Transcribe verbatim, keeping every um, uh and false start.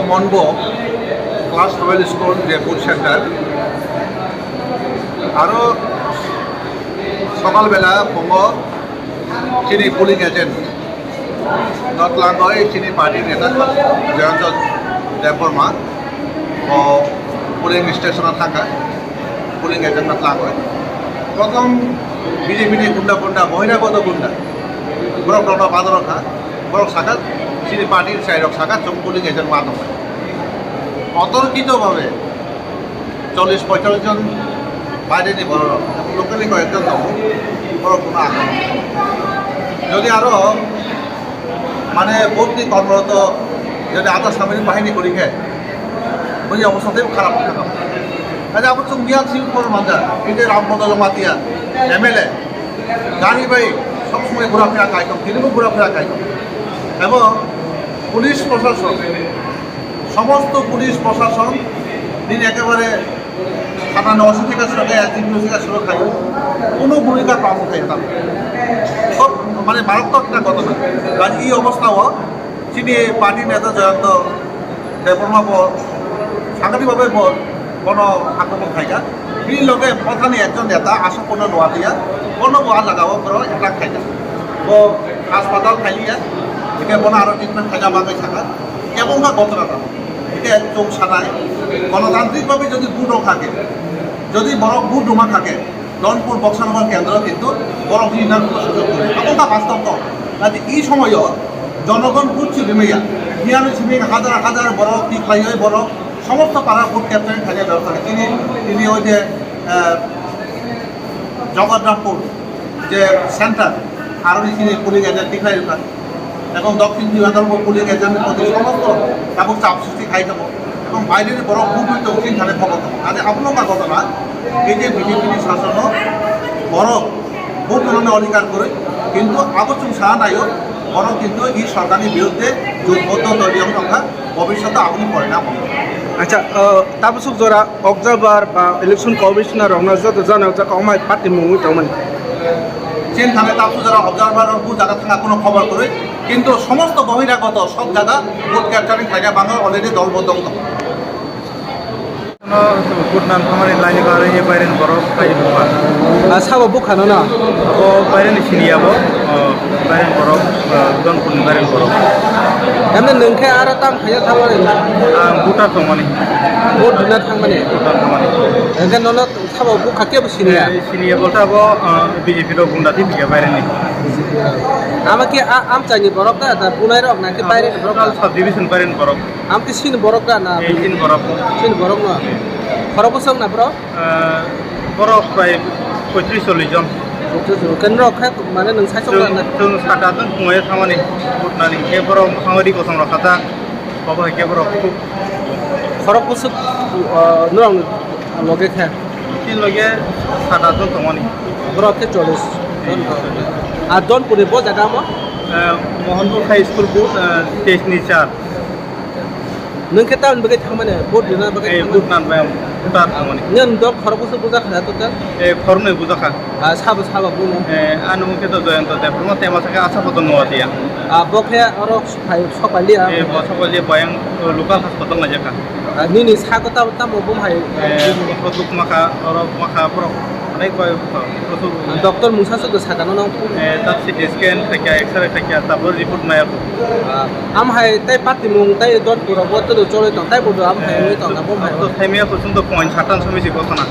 Monbo class twelve school, Jaipur center. Aro sokalbela phungo chini polling agent no twlangwi chini party neta Jayanta Debbarma o polling station o thangkha, polling agent no twlangwi. Prothom B J P ni gunda gunda, bohiragoto gunda, borok rokno badoro kha, borok saka chini party ni chai rok saka chwng polling agent ma tongkha. Otorkito bhabe চল্লিশ পঁয়তাল্লিশ জন বাইরে নিয়ে বড় লোকালি কয়েকজন যাবো বড় কোনো আক্রমণ নেই। যদি আরো মানে ভর্তি কর্মরত যদি আধা সামরিক বাহিনী করি খায়, ওই অবস্থাতেও খারাপ থাকা। আচ্ছা, আবার তো মিয়ান সিং পর মাঝে এই যে রামপদ জমাতিয়া এমএলএ গাড়ি বাই সবসময় ঘোরাফেরা কায়কম, তিনিও ঘোরাফেরা কায়কম এবং পুলিশ প্রশাসন, সমস্ত পুলিশ প্রশাসন দিন একেবারে থানা নওসি থেকে শুরু করে এসডিপিও থেকে শুরু করে কোনো ভূমিকা পালন করে না। সব মানে মারাত্মক একটা ঘটনা। আর এই অবস্থাও চিনি পার্টি নেতা জয়ন্ত দেববর্মা ব-, সাংঘাতিকভাবে ব-, গণ আক্রমণ খাইকা। বিল লগে প্রধানী একজন নেতা আশাপূর্ণ নোয়াদিয়া কোনো বহাল লাগাবো করে অ্যাটাক খাইকা। ও হাসপাতাল খাইলিয়া, একে কোনো আরো ট্রিটমেন্ট খাইকা বাকি থাকা। এমন বা ঘটনা না। এটা একদম সাদায় গণতান্ত্রিকভাবে যদি ভোট থাকে, যদি বড় ভোট জমা থাকে, রংপুর বক্সানগর কেন্দ্র কিন্তু বড় ভোট নেওয়ার কোনো সুযোগ নেই। এমনটা বাস্তব তো। কাজে এই সময়ও জনগণ ভোট চুরি মেয়া, নিয়ানো চুরি হাজার হাজার বড় কি খাই হয় বড় সমস্ত পাড়া ভোট ক্যাপ্চারিং খাইয়া ব্যবস্থা নেই। তিনি, তিনি ওই যে, আহ, জগন্নাথপুর যে সেন্টার, আরো এখানে পুলিশ এজেন্ট ডিক্লেয়ার এবং দক্ষিণ বিভাগের উপর পুলিশ এজেন্টের প্রতি সমস্ত ব্যাপক চাপ সৃষ্টি খাই থাকো এবং বাইরের বড় ভোট হইতে ওখানে খবর থাকো। কাজে আপনার ঘটনা এই যে বিজেপি শাসনও বড় ভোট গ্রহণের অধিকার করে, কিন্তু আবচুং সাহানায়ও বড় কিন্তু এই সরকারের বিরুদ্ধে জোটবদ্ধ তৈরি হওয়া ভবিষ্যতে আপনি পরিণাম হবে। আচ্ছা, আহ, tabuk suk jora observer ba election commissioner rokno joto jana jaka omai party mungwi tongmani. Chin thane tabuk jora observer rok bu jaga thanga kuno khobor kwrwi, kintu somosto bohiragoto sob jaga vote capturing khaina bango already dol bodong tong. No, vote nan thamani laini bagwi e bairen borok khai bukha. Ah, sabo bukha no na? Abo bairen siniya bo, oh, bairen borok, ah, Donpurni bairen borok. Emne nwng khe aro tam khaiya thamani? Ang voter tongmani. Vote rwna thangmani? Voter tongmani. Hwnkhe nono sabo bukha kebo siniya? Eh, siniya bolte abo, ah, B J P rok gunda twi phikya baireni. Ama khe a-, amchaini borok da, da bunai rok na khe baireni borok da? Local subdivision baireni borok. Am khe sini borok da na? Eh, sini borok. Sini borok no? Khorok bwswk na bro? Ah, borok prai poitris chollis jon. Poitris jon. Kenrok khe mane nwng saichok Chwng, na? Chwng sata jon khumaya thamani. Butnani khe borok mwkhango ri kosom rok khatak. Bobo hai khe borok khuk. Khorok bwswk, ah, norok loge khe? Chini loge sata jon tongmani. Borok khe chollis jon. Hmm. Ah, Donpurni bo jaga mo? Ah, Mohanpur High School booth, ah, teis ni char. Nwng khe tamoni bagwi thangmani, vote rwna bagwi thangmani? Eh, vote nan bai ang, voter thangmani. Nwng dol khorok bwswk bujakha total? Eh, khoroknwi bujakha. Ah, sabo, sabo buno? Eh, ani mung khe to Jayanta Debbarma, tema sakhe Asha Pradhan Noatia. Ah, bo khe oro phai, sok paliya? Eh, bo sok paliya, bayang, oh, local hospital naijakha. Ah, nini sako tamo, tamo bum hai? Eh, bo duk makha, oro makha, borok onek bai. Doctor mungsa se sakano no? Eh, ta C T scan khaikha, X-ray khaikha, tabuk report maya. Ah, am hai tai patimung tai dot pura bo to choli tong, tai bo am hai wi tong na bo mai. To thaimia ko sung to point satan sami si gotona.